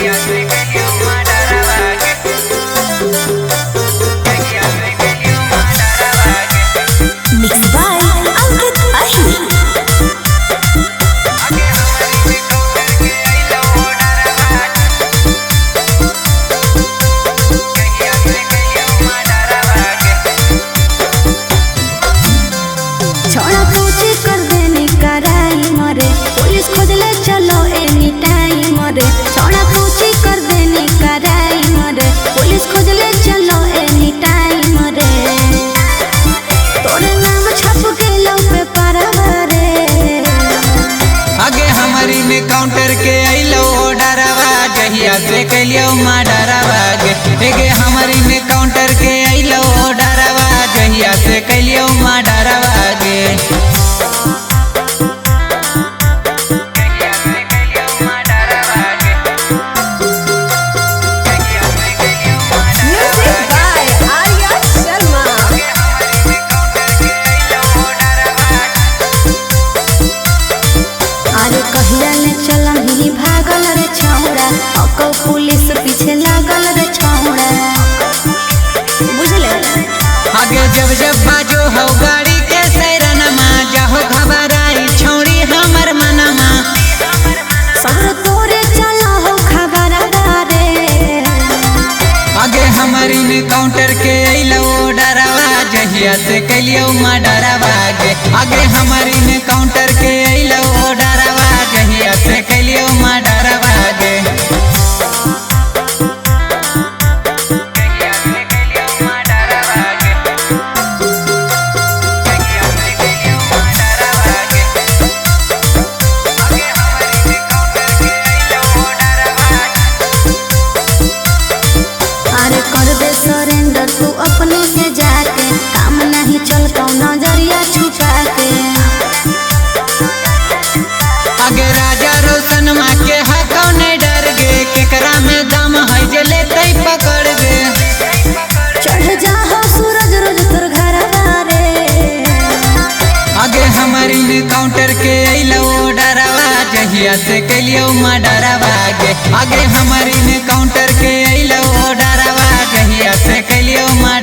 Mixed by Ankit Ahi. छोड़ा पूछी कर देने कराई मरे, पुलिस खोजले चलो एनी टाइम रे। छोड़ा पूछी कर देने कराई मरे, पुलिस खोजले चलो एनी टाइम रे। तोरे नाम छप गेलो पेपर रे। आगे हमारी में काउंटर के अइलो डरावा, जहिया से कैलियो मा डरावा गे। एगे हमारी में काउंटर के अइलो डरावा, जहिया से कैलियो मा डरावा गे। Music by Arya Sharma. अरे कहिया ले चलही भागल रे छौड़ा, अको पुलिस पीछे लागल रे छौड़ा, बुझले। आगे जब जब बाजो हो गाड़ी के सैरनमा, जाहो घबराई छौड़ी हमर मनमा। सब्र तोरे चला हो खबर रे। आगे हमारी में काउंटर के अइलो डरावा, जहिया से कैलियो मा डरावा गे। आगे हमारी में काउंटर के अइलो डरावा, जहिया से कैलियो मा डरावा गे। अरे कर दे सरेंडर तू अपने से जाके, काम नहीं चलता नजरिया छुपा के। आगे राजा रोशन माँ के हकौ नहीं डर गे, केकरा में दम है जे लेतै पकड़ गे। चढ़ जा हो सूरज रोज तोर घर रे। आगे हमारी में काउंटर के अइलो डरावा, जहिया से कैलियो मा डरावा गे। आगे हमारी में काउंटर के अइलो डरावा, जहिया से कैलियो मा